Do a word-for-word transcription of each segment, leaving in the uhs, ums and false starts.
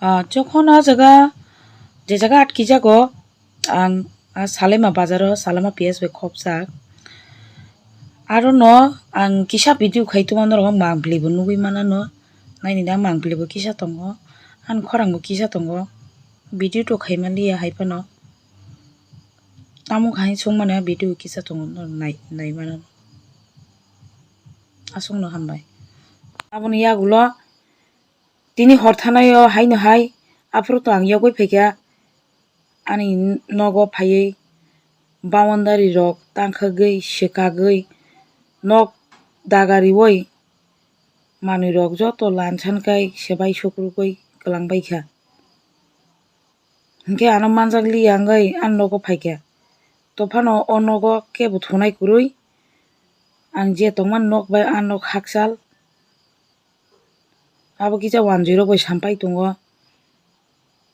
Ah, jokhon ah jaga, je jaga atkijago, ang ah Salema bazaro, Salema P S bai khopjak. Arono ang kisa video khai tongma norok mangpili bo nugui manano, naini da mangpili bo kisa tongo, ani khorang bo kisa tongo, video to khaima liya hai phano, tamo khai songmani ah video kisa tongo norok nai, nai manano. Aswkno hambai. Aboni yagulo tini hor thanaio haino hai, aphuru to ang yogwi phaikha, ani nogo phaiwi boundary rok tangkhagwi, swkagwi, nok dagariwi manwirok joto lansan kai swbai sukrubwi kwlangbaikha. Hinkhe ano manjakliya wngwi ani nogo phaikha. Tophano o nogo kebo thunai kwrwi, ang je tongmani nok bai a nok hakchal. Abo kisa wanjwi rok bai sampai tongo.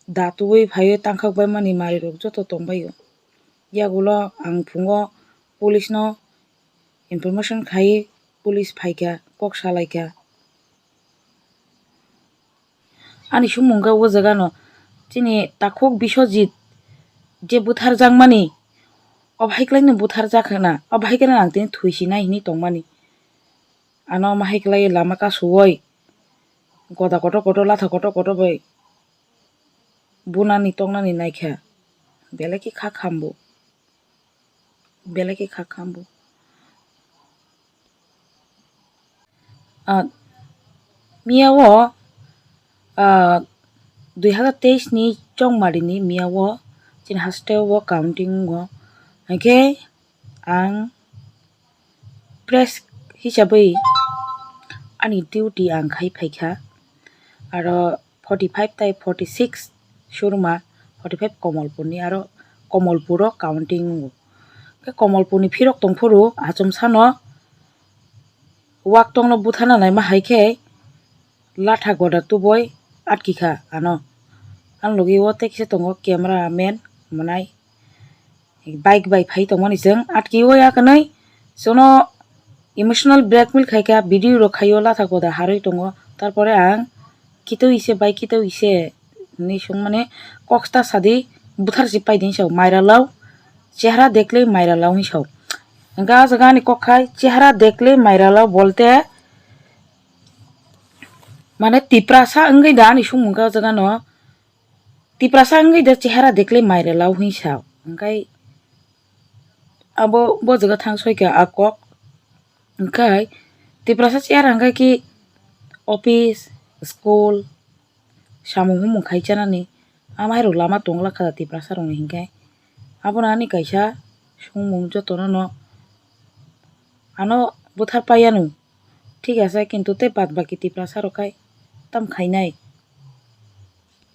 Da tubui phaiwi tangkhak bai mani manwirok joto tongbaio. Yagulo ang phungo police no information khai, police phaikha, kok salaikha. Ani sumung khe o jaga no chini takhuk Biswajit je butharjakmani, o bahai kwlai no butharjak hwna, o bahai kwlai no ang tini thwi sinai hinwi tongmani. Ano omo hai kwlai lama kasuwi goda kotor kotor, latha kotor kotor bai bunani toknani naikha, belai khe kha khambo, belai khe kha khambo. Ah, miya o, ah, dui hazar teis ni chongmari ni miya o chini hasteo counting wngo, hinkhe ang press hisabwi ani duty ang khai phaikha, aro forty five tai forty six Suruma, forty five Komolpurni, aro Komolpuro counting wngo. Khe Komolpurni phirok tongphuru achomsano waktongno butharna naima hai khe latha goda tubui atkikha ano. Ani logi o tei kisa tongo camera man mwnai. Bike bai phai tongmani chwng atkiwi ya kwnwi chwngno emotional blackmail khaikha, video rok khaio, latha koda harwi tongo, tarpore ang kitwi se bai kitwi se hinwi swngmani kok ta sadi, buthar se paidi hinwi sao, maira lao, chehra dekhle maira lao hinwi sao. Hwnkhe ah jaga ani kok khai chehra dekhle maira lao bolte mane Tiprasa wngwi da ani sumung khe ah jaga no. Tiprasa wngwi da chehara dekhle maira lao hinwi sao. Hwnkhe abo bo jaga thang soikha a kok. Hwnkhe Tiprasa chehara hwnkhe ki office, school, samung humung khai chanani. Amahairok lama tongla kha da Tiprasa rokni hinkhe. Abono ani kaisa sumung jotono no ano buthar paiyanu. Thik ase, kintu tei bad baki Tiprasa rok khai tam khainai.